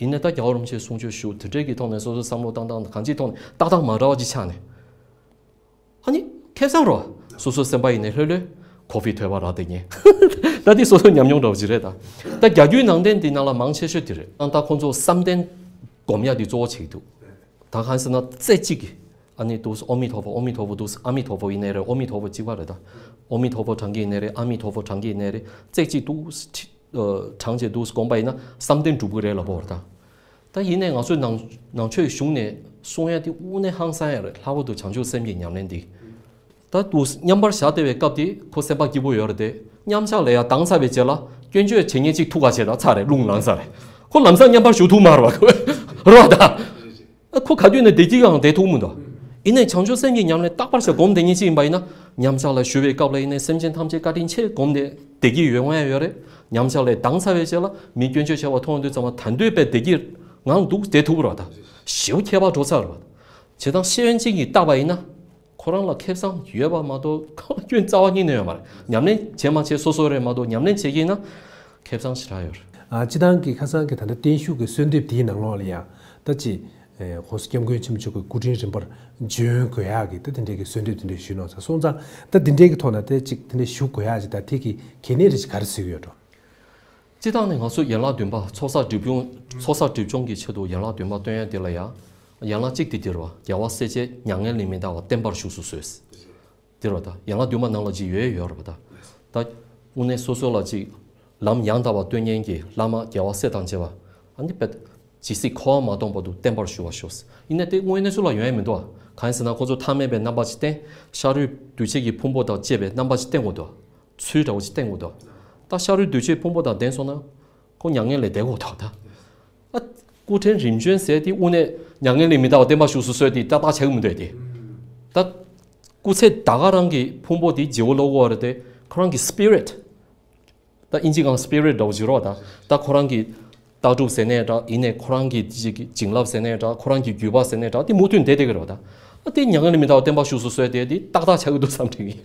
ཡིན་ནའི་ད་རྒྱལ་བ་རིན་པོ་ཆེའི་གསུང་ཆོས་ཞུ། དེ་འདྲ་གི་ཐོག་ནས་སོ་སོའི་བསམ་བློ་བཏང་སྟངས་གང་ཅིའི་ཐོག་ནས་ཏག་ཏག་མ་འདྲ་བ་ཅིག་ཆགས་ནས། ཨ་ནི་ཁེ་བཟང་རོ། སོ་སོའི་སེམས་པ་ཡིན་ནའི་ལྷོད་ལྷོད། ཀོ་ཧྥི་ཐོས་པ་རག་བསྡད་མཁན། ད་འདི་སོ་སོའི་ཉམས་མྱོང་འདྲ་བོ་ཅིག་རེད་ད། ད་རྒྱ་རྒྱུད་ནང་བསྟན་འདི་ནང་ལ་མང་ཆེ་ཤོས་འདི་རེད། ཨང་ད་ཁོང་ཚོ་བསམ་གཏན་སྒོམ་ཡ་འདི་གཙོ་བོ་བྱེད་ཀྱི་འདུག། ད་གང་ཟེར་ན་རྩེ་གཅིག་གི། ཨ་ནི་འདུག་ཨོ་མི་ཐོ་ཕོ། ཨོ་མི་ཐོ་ཕོ་འདུག། ཨ་མི་ཐོ་ཕོ་ཡིན་ནའི་རེད། ཨོ་མི་ཐོ་ཕོ་གཅིག་པ་རེད་ད། ཨོ་མི་ཐོ་ཕོ་བགྲང་གི་ཡིན་ནའི་རེད། ཨ་མི་ཐོ་ཕོ་བགྲང་གི་ཡིན་ནའི་རེད། རྩེ་གཅིག་འདུག་ཁྲི་ཨ་བགྲང་བྱས་འདུག་སྒོམ་པ་ཡིན་ན་བསམ་གཏན་འགྲུབ་གི་རེད་ལབ་པ་རེད་ད། ད་ཡིན་ནའི་ང་ཚོའི་ནང་ནང་ཆོས་གཞུང་ནས་གསུང་ཡ་དེ་དངོས་གནས་ཧང་སང་ཡ་རེད། ལྷག་པར་དུ་བྱང་ཆུབ་སེམས་ཀྱི་ཉམས་ལེན་འདི། ད་འདུག་མཉམ་པར་བཞག་བསྡད་པའི་སྐབས་དེ་ཁོ་སེམས་པ་སྐྱིད་པོ་ཡོད་རེད་དེ། མཉམ་བཞག་ལ་ཡ་དྭངས་ཚར་བའི་རྗེས་ལ་སྐྱོན་བརྗོད་བྱེད་མཁན་ཅིག་ཐུག་ག་བྱས་ད་ཚར་རེད། རླུང་ལངས་ཚར་རེད། ཁོ་ལམ་སང་མཉམ་པར་བཞུགས་ཐུབ་མ་རེད་པ། རེད་པ་ད། ཨ་ཁོ་ག་དུས་ནས་བདེ་སྐྱིད་ངང་བསྡད་ཐུབ་མི་འདུག། ཡིན་ནའི་བྱང་ཆུབ་སེམས་ཀྱི་ཉམས་ལེན་རྟག་པར་བྱས་སྒོམ་བསྡད་མཁན་ཅིག་ཡིན་པ་ཡིན་ན། མཉམ་བཞག་ལ་བཞུགས་པའི་སྐབས་ལ་ཡིན་ནའི་སེམས་ཅན་ཐམས་ཅད་བཀའ་དྲིན་ཆེ་སྒོམ་ནས་བདེ་སྐྱིད་ཡོང་ཡ་ཡོད་རེད། མཉམ་བཞག་ལས་དྭངས་ཚར་བའི་རྗེས་ལ་མི་སྐྱོན་བརྗོད་བྱས་པ་མཐོང་དུས་ཙམ་པ་ད་འདོད་པའི་བདེ་སྐྱིད་ངང་འདུག་བསྡད་ཐུབ་རེད་པ་ད། ཞེ་པོ་ཁྱད་པར་འགྲོ་ཚར་རེད་པ། བྱས་ཙང་ཤེས་ཡོན་ཅན་གྱིས་བལྟས་པ་ཡིན་ན། ཁོ་རང་ལ་ཁེ་བཟང་ཡོད་པ་མ་གཏོགས་ཁོ་ལ་སྐྱོན་རྩ་བ་ཉིད་ནས་ཡོད་མ་རེད། ཉམས་ལེན་བྱས་མ་བྱས་སོ་སོ་རེད་མ་གཏོགས། ཉམས་ལེན་བྱེད་ཀྱི་ཡིན་ན་ཁེ་བཟང་ཞེ་དྲག་ཡོད་རེད། ཨ་སྤྱིར་བཏང་གི་ཁ་སང་གི་ད་ལྟ་བརྟན་བཞུགས་ཀྱི་གསོལ་འདེབས་དེའི་ནང་ལོགས་ལ་ཡང་ད་ཅི། ཨེ་༸གོང་ས་༸སྐྱབས་མགོན་ཆེན་པོ་མཆོག་གི་སྐུ་དྲིན་རིམ་པར་འབྱོན་དགོས་ཡག་གི་ད་དེ་འདྲའི་གི་གསོལ་འདེབས་དེ་འདྲ་ཞུས་གནང་སོང་། སོང་ཙང་ད་དེ་འདྲའི་གི་ཐོག་ནས་ད་ཅིག་དེ་འདྲ་ཞུ་དགོས་ཡག་ཅིག་དང་། དེ་གི་གལ་གནད་རེ་ཞིག་ག་རེ་གཟིགས་ཡོད་འགྲོ། སྤྱིར་བཏང་ནས་ང་ཚོ་ཡན་ལག་བདུན་པ་ཚོགས་བསགས་སྒྲིབ་སྦྱོང་། ཚོགས་བསགས་སྒྲིབ་སྦྱོང་གི་ཆེད་དུ་ཡན་ལག་བདུན་པ་བཏོན་ཡ་དེ་ལ་ཡང་། ཡན་ལག་གཅིག་དེ་འདི་རེད་པ། རྒྱལ་བ་སྲས་བཅས་མྱ་ངན་ལས་མི་འདའ་བར་བརྟན་པར་བཞུགས་སུ་གསོལ། འདི་རེད་པ། ད་ཡན་ལག་བདུན་པ་ནང་ལ་ཅིག་ཡོད་ཡོད་རེད་པ་ད། ད་དངོས་གནས་སོ་སོ་ལ་ཅིག་ལམ་ཡང་དག་པ་སྟོན་མཁན་གྱི་བླ་མ་རྒྱལ་བ་སྲས་དང་བཅས་པ། ཨ་ནི་དཔེ་ཇི་སྲིད་འཁོར་བ་མ་སྟོངས་བར་དུ་བརྟན་པར་བཞུགས་པར་ཤོག། ཡིན་ནའི་དེ་དངོས་གནས་སུ་ལ་ཡོང་ཡ་མི་འདུག་པ། གང་ཡིན་ཟེར་ན་ཁོ་ཚོ་ཐ་མལ་པའི་རྣམ་པ་ཅིག་བསྟན། ཤ་རུས་གདོས་བཅས་ཀྱི་ཕུང་པོ་དང་བཅས་པའི་རྣམ་པ་ཅིག་བསྟན་དགོས་འདུག། ཚུལ་འདྲ་བོ་ཅིག་བསྟན་དགོས་འདུག། ད་ཤ་རུས་གདོས་བཅས་ཕུང་པོ་དང་ལྡན་སོང་ན་ཁོ་མྱ་ངན་ལས་འདའ་དགོས་འདུག་ད། ཨ་སྐུ་ཕྲེང་རིམ་བྱོན་ཟེར་དེ་དངོས་གནས་མྱ་ངན་ལས་མི་འདའ་བར་བརྟན་པར་བཞུགས་སུ་གསོལ་དེ་ཏག་ཏག་ཆགས་ཀྱི་མི་འདུག་དེ། ད་སྐུ་ཚེ་ད་ག་རང་གི་ཕུང་པོ་དེ་བརྗེ་བོ་སློག་དགོས་པ་རེད་དེ། ཁོ་རང་གི་སི་པི་རིཊ། ད་ཨིན་ཇི་སྒང་སི་པི་རིཊ་འདྲ་བོ་ཅིག་རེད་པ་ད། ད་ཁོ་རང་གི་ལྟ་གྲུབ་ཟེར་ནའི་འདྲ། ཡིན་ནའི་ཁོ་རང་གི་ཅིག་བྱིན་རླབས་ཟེར་ནའི་འདྲ། ཁོ་རང་གི་བརྒྱུད་པ་ཟེར་ནའི་འདྲ། དེ་མུ་མཐུད་བསྡད་བསྡད་ཀྱི་རེད་པ་ད། ཨ་དེ་མྱ་ངན་ལས་མི་འདའ་བར་བརྟན་པར་བཞུགས་སུ་གསོལ་དེ་དེ་ཏག་ཏག་ཆགས་ཀྱི་འདུག་བསམ་དྲན་གྱི།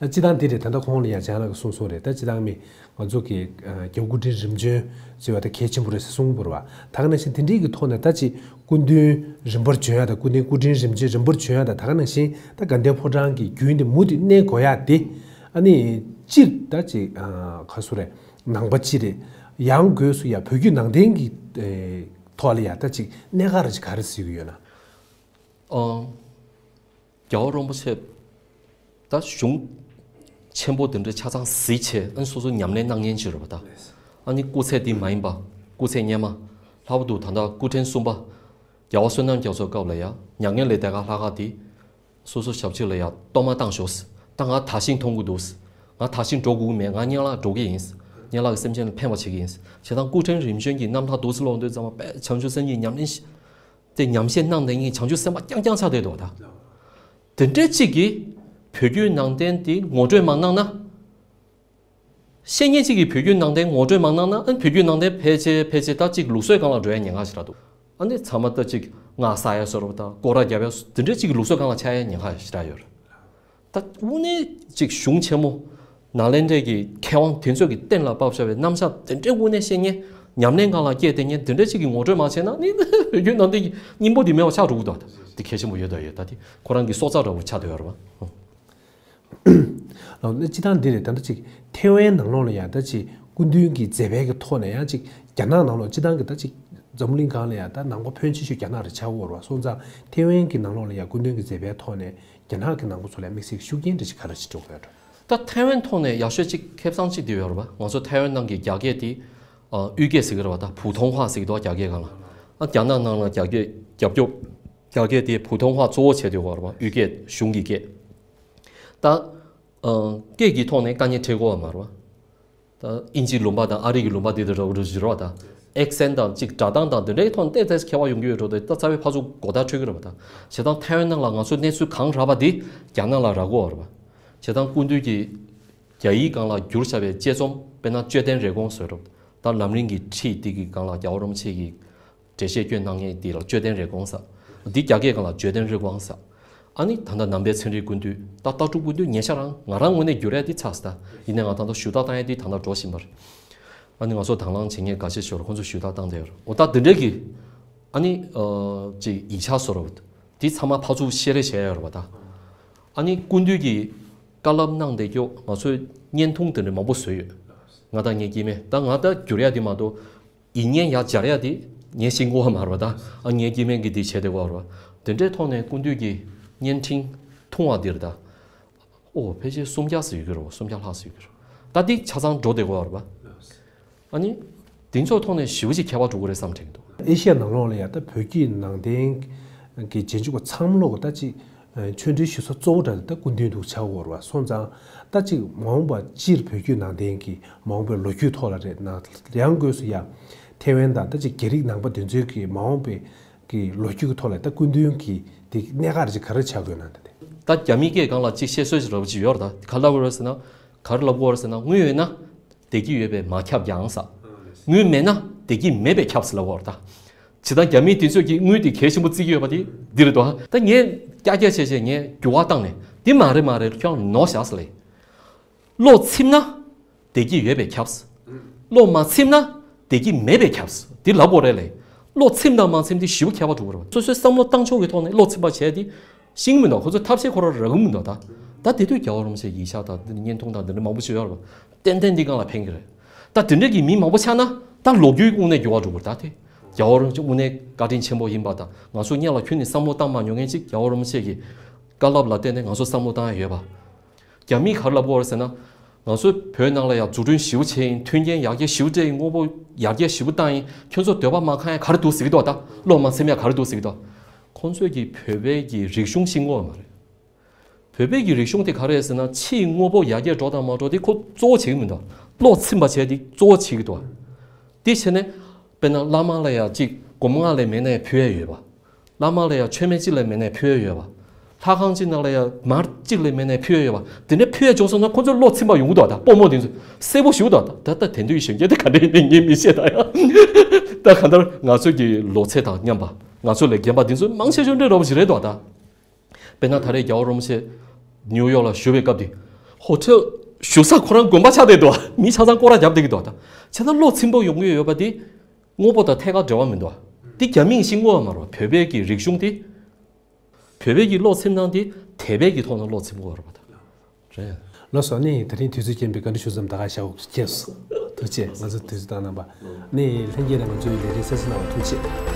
ཨ་སྤྱིར་བཏང་དེ་རེད། ད་ལྟ་ཁོང་ལ་ཡང་སྦྱང་ལ་གསུངས་སོང་རེད། ད་སྤྱིར་བཏང་མི་ང་ཚོ་གི་ཨ་རྒྱལ་བ་སྐུ་ཕྲེང་རིམ་བྱོན་ཟེར་བ་ད་གལ་ཆེན་པོ་རེད་ཟེར་གསུང་གི་ཡོད་རེད་པ། ད་ག་ནང་བཞིན་དེ་འདྲའི་གི་ཐོག་ནས་ད་ཅིག་སྐུ་མདུན་རིམ་པར་བྱོན་ཡ་དང་། སྐུ་མདུན་སྐུ་ཕྲེང་རིམ་བྱོན་རིམ་པར་བྱོན་ཡ་དང་། ད་ག་ནང་བཞིན་ད་དགའ་ལྡན་ཕོ་བྲང་གི་རྒྱུན་དེ་མུ་མཐུད་གནས་དགོས་ཡ་དེ། ཨ་ནི་སྤྱིར་ད་ཅིག་ཨ་ག་རེ་ཟེར་དགོས་རེད། ནང་པ་སྤྱི་རེད། ཡང་སྒོས་སུ་ཡ་བོད་བརྒྱུད་ནང་བསྟན་གྱི་ཨེ་ཐོག་ལ་ཡ་ད་ཅིག་གནད་འགག་རེ་ཅིག་ག་རེ་གཟིགས་ཀྱི་ཡོད་ན། ཨང་། རྒྱལ་བ་རིན་པོ་ཆེ་ད་གཞུང་ཆེན་པོ་དེ་འདྲ་ཆ་ཚང་གཟིགས་བྱས། ཨ་ནི་སོ་སོ་ཉམས་ལེན་གནང་མཁན་ཅིག་རེད་པ་ད། ཨ་ནི་སྐུ་ཚེ་འདི་མ་ཡིན་པ་སྐུ་ཚེ་སྔོན་མ་ལྷག་པར་དུ་ད་ལྟ་སྐུ་ཕྲེང་གསུམ་པ་རྒྱལ་བ་བསོད་ནམས་རྒྱ་མཚོའི་སྐབས་ལ་ཡ་མྱ་ངན་ལས་འདས་ཁར་ལྷག་དཀར་དེ་སོ་སོ་ཞབས་ཕྱི་ལ་ཡ་གཏོར་མ་བཏང་ཤོག་ཟེར། ད་ང་དར་ཞིང་མཐོང་གི་འདུག་ཟེར། ང་དར་ཞིང་འགྲོ་དགོས་ཀྱི་མེད། ང་སྙན་ལག་འགྲོ་གི་ཡིན་ཟེར། སྙན་ལག་གིས་སེམས་ཅན་ལ་ཕན་པ་བྱེད་ཀྱི་ཡིན་ཟེར། བྱས་ཙང་སྐུ་ཕྲེང་རིམ་བྱོན་གྱི་རྣམ་ཐར་འདུག་ཟེར་ཀློག་དུས་ཙམ་པ་དཔེ་བྱང་ཆུབ་སེམས་ཀྱི་ཉམས་ལེན་ཞིག་དེ་ཉམས་བཞེས་གནང་བསྡད་མཁན་བྱང་ཆུབ་སེམས་དཔའ་རྐྱང་རྐྱང་ཆགས་བསྡད་འདུག་ད། དེ་འདྲའི་གཅིག་གིས་བོད་བརྒྱུད་ནང་བསྟན་དེ་ངོ་སྤྲོད་མ་གནང་ན། བཤད་མཁན་གཅིག་གིས་བོད་བརྒྱུད་ནང་བསྟན་ངོ་སྤྲོད་མ་གནང་ན། ཨ་ནི་བོད་བརྒྱུད་ནང་བསྟན་ཕལ་ཆེར་ཕལ་ཆེར་ད་གཅིག་ལུགས་སྲོལ་སྒང་ལ་འགྲོ་ཡ་ཉེན་ཁ་ཞེ་དྲག་འདུག་ཨ་ནི་ཚང་མ་ད་གཅིག་སྔགས་བསགས་ཡ་བཟོ་འདྲ་པོ་དང་སྐོར་ར་རྒྱབ་ཡ་བཟོ་དེ་འདྲའི་གཅིག་གི་ལུགས་སྲོལ་སྒང་ལ་ཆགས་ཡ་ཉེན་ཁ་ཞེ་དྲག་ཡོད་རེད། ད་དངོས་གནས་གཅིག་གཞུང་ཆེན་མོ་ནཱ་ལེནྡྲའི་གི་མཁས་དབང་དེ་ཚོ་གི་གཏན་ལ་ཕབ་བཞག་པའི་རྣམ་གཞག་དེ་འདྲའི་དངོས་གནས་བཤད་མཁན་ཉམས་ལེན་སྒང་ལ་སྐྱེས་བསྡད་མཁན་དེ་འདྲའི་གཅིག་གིས་ངོ་སྤྲོད་མ་བྱས་ན་ནི་བོད་བརྒྱུད་ནང་བསྟན་གྱི་སྙིང་པོ་དེ་མེད་པ་ཆགས་འགྲོ་གི་འདུག་ད་དེ་གལ་ཆེན་པོ་ཡོད་ད་ཡོད། ད་དེ་ཁོ་རང་གི་སྲོག་རྩ་འདྲ་པོ་ཆགས་བསྡད་ཡོད་རེད་པ། ལགས་ནི་སྤྱིར་བཏང་འདི་རེད། ད་ལྟ་ཅིག་ཐེ་ཝན་ནང་ལོགས་ལ་ཡང་ད་ཅིག་སྐུ་མདུན་གྱི་མཛད་པའི་གི་ཐོག་ནས་ཡང་ཅིག་རྒྱ་ནག་ནང་ལོགས་སྤྱིར་བཏང་གི་ད་ཅིག་འཛམ་བུ་གླིང་སྒང་ལ་ཡང་ད་ནང་པ་ཕོན་ཆེ་ཤོས་རྒྱ་ནག་རེད་ཆགས་ཡོད་རེད་པ། སོང་ཙང་ཐེ་ཝན་གྱི་ནང་ལོགས་ལ་ཡང་སྐུ་མདུན་གྱི་མཛད་པའི་ཐོག་ནས་རྒྱ་ནག་གི་ནང་པ་ཚོ་ལ་དམིགས་བསལ་གྱི་ཤུགས་རྐྱེན་འདྲ་ཅིག་ག་རེ་ཅིག་འགྲོ་གི་ཡོད་འགྲོ། ད་ཐེ་ཝན་ཐོག་ནས་ཡག་ཤོས་ཅིག་ཁེ་བཟང་ཅིག་དེ་ཡོད་རེད་པ། ང་ཚོ་ཐེ་ཝན་ནང་གི་རྒྱ་སྐད་དེ་ཨ་དབུས་སྐད་ཟེར་གི་རེད་པ། ད་ཕུའུ་ཐུང་ཧྭ་ཟེར་གི་འདུག་རྒྱ་སྐད་སྒང་ལ། ཨ་རྒྱ་ནག་ནང་ལ་རྒྱ་སྐད་རྒྱབ་སྐྱོར་རྒྱ་སྐད་དེ་ཕུའུ་ཐུང་ཧྭ་གཙོ་བོ་བྱས་བསྡད་ཡོད་རེད་པ། དབུས་སྐད་གཞུང་གི་སྐད། ད་ཨ་སྐད་ཀྱི་ཐོག་ནས་དཀའ་ངལ་འཕྲད་ཀྱི་ཡོད་མ་རེད་པ། ད་དབྱིན་ཇིའི་ལུང་པ་དང་ཨ་རི་གི་ལུང་པ་དེ་དང་འདྲ་པོ་འདྲ་པོ་ཅིག་རེད་པ། ད་ཨེག་སེན་དང་ཅིག་སྒྲ་གདངས་དང་དེ་འདྲའི་ཐོག་ནས་ཏོག་ཙམ་ཁྱད་པར་ཡོང་གི་ཡོད་འགྲོ། དེ་ད་རྩ་བའི་ཕར་ཚུར་གོ་བརྡ་འཕྲོད་ཀྱི་རེད་པ། ད་བྱས་ཙང་ཐའེ་ཝན་ནང་ལ་ང་ཚོ་གནས་ཚུལ་གང་རག་པ་དེ་རྒྱ་ནག་ལ་རག་གི་ཡོད་རེད་པ། བྱས་ཙང་སྐུ་མདུན་གྱིས་རྒྱ་ཡིག་སྒང་ལ་བསྒྱུར་བཞག་པའི་དཔྱད་རྩོམ་དཔེར་ན་བཅོད་ལྡན་རེ་སྐོང་བཟོས་རེད་པ། ད་ལམ་རིམ་གྱི་ཁྲིད་དེ་གི་སྒང་ལ་རྒྱལ་བ་རིན་པོ་ཆེ་གིས་འགྲེལ་བཤད་བསྐྱོན་གནང་མཁན་དེ་ལ་བཅོད་ལྡན་རེ་སྐོང་ཟེར། འདི་རྒྱ་སྐད་སྒང་ལ་བཅོས་ལྡན་རེ་སྐོང་ཟེར། ཨ་ནི་ད་ལྟ་ནང་པའི་ཚན་རིག་ཀུན་བཏུས། ད་ལྟ་གྲུབ་ཀུན་བཏུས་ཉེ་ཆར་རང་ང་རང་ངོས་ནས་བསྒྱུར་ཡ་དེ་ཚར་སོང་། ད་ཡིན་ནའི་ང་ད་ལྟ་ཞུ་དག་བཏང་ཡ་དེ་ད་ལྟ་འགྲོ་བཞིན་པ་རེད། ཨ་ནི་ང་ཚོ་དང་བླངས་བྱེད་མཁན་འགའ་ཤས་ཤིག་ཡོད་རེད། ཁོང་ཚོ་ཞུ་དག་བཏང་བསྡད་ཡོད་རེད། འོ་ད་འདི་འདྲ་གི་ཨ་ནི་ཨ་ཅིག་ཡིག་ཆ་བཟོ་འདྲ་པོ་དེ་ཚང་མ་ཕར་ཚུར་བཤད་རེས་བྱས་ཡོད་རེད་པ། ད་ཨ་ནི་ཀུན་བཏུས་ཀྱི་བཀའ་སློབ་གནང་བསྡད་རྒྱུ་ང་ཚོས་བརྙན་ཐུང་དེ་འདྲ་མང་པོ་བཟོས་ཡོད། ང་དང་ངའི་སྐྱེ་དམན་ད་ང་ད་བསྒྱུར་ཡ་དེ་མ་གཏོགས། ཡིག་ངན་ཡར་སྦྱར་ཡ་དེ་ངས་ཤེས་ཀྱི་ཡོད་མ་རེད་པ། ད་ཨ་ངའི་སྐྱེ་དམན་གྱིས་དེ་བྱས་བསྡད་ཡོད་རེད་པ། དེ་འདྲའི་ཐོག་ནས་སྐུ་མདུན་གྱི་བརྙན་འཕྲིན་ཐུང་བ་འདིར་ད། ཨོ་ཕལ་ཆེར་སུམ་བརྒྱ་ཙམ་ཡོད་ཀྱི་རེད་པ། སུམ་བརྒྱ་ལྷག་ཙམ་ཡོད་ཀྱི་རེད། ད་འདི་ཆ་ཚང་འགྲོ་བསྡད་ཡོད་རེད་པ། ཨ་ནི་དེ་ཚོའི་ཐོག་ནས་ཞེ་པོ་ཅིག་ཁྱད་པར་འགྲོ་གི་རེད་བསམ་དྲན་གྱི་འདུག་ཨེ་ཤི་ཡ་ནང་ལོགས་ལ་ཡ་ད་བོད་བརྒྱུད་ནང་བསྟན་གྱི་རྗེས་འཇུག་པ་ཚང་མ་ལོག་གི་ད་ཅིག་ཆོས་འབྲེལ་ཞུ་ས་གཙོ་བོ་འདྲ་ད་སྐུ་མདུན་འདུག་ཆགས་ཡོད་རེད་པ། སོང་ཙང་ད་ཅིག་མ་འོངས་པ་སྤྱིར་བོད་བརྒྱུད་ནང་བསྟན་གྱི་མ་འོངས་པའི་ལོ་རྒྱུས་ཐོག་ལ་རེད་ན། ཡང་སྒོས་སུ་ཡ་ཐེ་ཝན་དང་ད་ཅིག་རྒྱ་རིགས་ནང་པ་དེ་ཚོའི་གི་མ་འོངས་པའི་གི་ལོ་རྒྱུས་ཀྱི་ཐོག་ལ་ད་སྐུ་མདུན་གྱི་དེ་གནད་འགག་རེ་ཅིག་ག་རེ་ཆགས་དགོས་ན། ད་དེ་ད་རྒྱ་མིའི་སྐད་སྒང་ལ་ཅིག་བཤད་སྲོལ་ཞིག་འདྲ་པོ་ཅིག་ཡོད་རེད། ད་ག་རེ་ལབ་ཀྱི་ཡོད་རེད་ཟེར་ན། ག་རེ་ལབ་ཀྱི་ཡོད་རེད་ཟེར་ན། དངུལ་ཡོད་ན་བདེ་སྐྱིད་ཡོད་པས་མ་ཁྱབ་ཀྱང་ཟེར། དངུལ་མེད་ན་བདེ་སྐྱིད་མེད་པས་ཁྱབ་ཟེར་ལབ་ཀྱི་ཡོད་རེད་ད། ཇི་ལྟར་རྒྱ་མིའི་དེ་ཚོས་ཀྱིས་དངུལ་དེ་གལ་ཆེན་པོ་བརྩི་གི་ཡོད་པ་དེ་འདི་རེད་དོ། ད་ངས་ཀྱག་ཀྱག་བྱས་བྱས་ངས་འགྱུར་བ་བཏང་ནས་འདི་མ་རེད་མ་རེད་ཁྱོད་ནོར་བཞག་ཟེར་ལབ། བློ་ཚིམ་ན་བདེ་སྐྱིད་ཡོད་པས་ཁྱབ། བློ་མ་ཚིམ་ན་བདེ་སྐྱིད་མེད་པས་ཁྱབ། འདི་ལབ་དགོས་རེད་ལབ། བློ་ཚིམ་དང་མ་ཚིམ་འདི་ཞེ་པོ་ཁྱད་པར་འགྲོ་གི་རེད་པ། སོ་སོའི་བསམ་བློ་བཏང་ཕྱོགས་ཀྱི་ཐོག་ནས་བློ་ཚིམ་པ་བྱས་ཏེ་ཤེས་ཀྱི་མི་འདུག་ཁོ་ཚོ་ཐབས་ཤེས་ཁོ་རང་རག་གི་མི་འདུག་ད་ད་དེ་དུས་རྒྱལ་བ་རིན་པོ་ཆེའི་ཡིག་ཆ་དང་བརྙན་ཐུང་དང་འདི་འདྲ་མང་པོ་ཞིག་ཡོད་རེད་པ། ཏན་ཏན་འདི་སྒང་ལ་ཕན་གྱི་རེད། ད་དེ་འདྲ་གི་མི་མང་པོ་ཆགས་ན་ད་ལོ་རྒྱུས་དངོས་གནས་འགྱུར་བ་འགྲོ་གི་རེད། ད་དེ་རྒྱལ་བ་རིན་པོ་ཆེ་དངོས་གནས་བཀའ་དྲིན་ཆེན་པོ་ཡིན་པ་དང་། ང་ཚོ་སྔོན་ལ་ཁྱོན་ནས་བསམ་བློ་བཏང་མ་མྱོང་མཁན་ཅིག་རྒྱལ་བ་རིན་པོ་ཆེ་གི་བཀའ་སློབ་ལ་བརྟེན་ནས་ང་ཚོ་བསམ་བློ་བཏང་ཡ་ཡོད་པ། རྒྱ་མིས་ག་རེ་ལབ་ཀྱི་ཡོད་རེད་ཟེར་ན། ང་ཚོའི་བོད་ནང་ལ་ཡང་འཛུགས་སྐྲུན་ཞེ་པོ་བྱས་ཡིན། མཐུན་རྐྱེན་ཡར་རྒྱས་ཞེ་པོ་སྤྲད་ཡིན། དངོས་པོ་ཡར་རྒྱས་ཞེ་པོ་བཏང་ཡིན། ཁྱོད་ཚོ་འདོད་པ་མ་ཁེངས་ཡ་ག་རེ་འདུག་ཟེར་གྱི་འདུག་ད་བློ་མ་ཚིམ་ཡ་ག་རེ་འདུག་ཟེར་གྱི་འདུག་ཁོང་ཚོས་ཀྱིས་བོད་པའི་གི་རིག་གཞུང་ཤེས་ཀྱི་ཡོད་མ་རེད། བོད་པའི་གི་རིག་གཞུང་དེ་ག་རེ་རེད་ཟེར་ན། ཕྱིའི་དངོས་པོ་ཡར་རྒྱས་འགྲོ་དང་མ་འགྲོ་དེ་ཁོ་གཙོ་བོ་བྱེད་ཀྱི་མི་འདུག་བློ་ཚིམ་པ་བྱས་དེ་གཙོ་བོ་བྱེད་ཀྱི་འདུག་དེ་བྱས་ནས་དཔེར་ན་བླ་མ་ལ་ཡ་གཅིག་སྒོར་མོ་ལྔ་ལས་མེད་ན་ཡང་ཕུལ་ཡ་ཡོད་པ། བླ་མ་ལ་ཡང་མཆོད་མེ་གཅིག་ལས་མེད་ན་ཕུལ་ཡ་ཡོད་པ། ལྷ་ཁང་གཅིག་ནང་ལ་ཡང་མར་གཅིག་ལས་མེད་ན་ཕུལ་ཡ་ཡོད་པ། དེ་འདྲ་ཕུལ་ཡ་བྱུང་སོང་ན་ཁོ་ཚོའི་བློ་ཚིམ་པ་ཡོང་གི་འདུག་ད་སྤོ་རྨོ་དེ་ཚོ་གསལ་པོ་ཞུ་འདུག་ད་ད་ད་དེ་འདྲའི་གཞོན་སྐྱེས་དེ་ག་འདྲ་ཡིན་མིན་ངས་མི་ཤེས་ད་ཡ། ད་གང་ལྟར་ང་ཚོ་གི་ལོ་ཚད་དང་མཉམ་པ། ང་ཚོ་ལས་རྒན་པ་དེ་ཚོ་མང་ཆེ་ཤོས་འདྲ་འདྲ་པོ་ཞིག་རེད་འདུག་ད། དཔེར་ན་ད་རེས་རྒྱལ་བ་རིན་པོ་ཆེ་ནིའུ་ཡོག་ལ་བཞུགས་པའི་སྐབས་དེ། ཧོ་ཊེལ་བཞུགས་ས་ཁོ་རང་དགོན་པ་ཆགས་བསྡད་འདུག་མི་ཆ་ཚང་སྐོར་ར་བརྒྱབ་བསྡད་ཀྱི་འདུག་ད་བྱས་ན་བློ་ཚིམ་པོ་ཡོང་གི་ཡོད་པ་དེ། དངོས་པོ་དང་ཐད་ཀར་འབྲེལ་བ་མི་འདུག་དེ་རྒྱ་མིས་ཤེས་ཀྱི་ཡོད་མ་རེད། བོད་པའི་གི་རིག་གཞུང་དེ། བོད་པའི་གི་བློ་ཚིམ་སྟངས་དེ་དད་པའི་གི་ཐོག་ནས་བློ་ཚིམ་དགོས་རེད་པ་ད། རེད། ལགས་སོ། ནི་ད་རིང་དུས་ཚོད་རྐྱེན་པས་བཀའ་འདྲི་ཞུ་མཚམས་ད་ག་བཞག་གོ་ཁྱེད་སོ། ཐུགས་རྗེ་ཆེ། ང་ཚོ་དུས་ཚོད་བཏང་གནང་པ། ནི་ལྷན་རྒྱས་དང་ང་ཚོའི་ལས་རིམ་གསན་གཟིགས་གནང་བ་ཐུགས་རྗེ་ཆེ།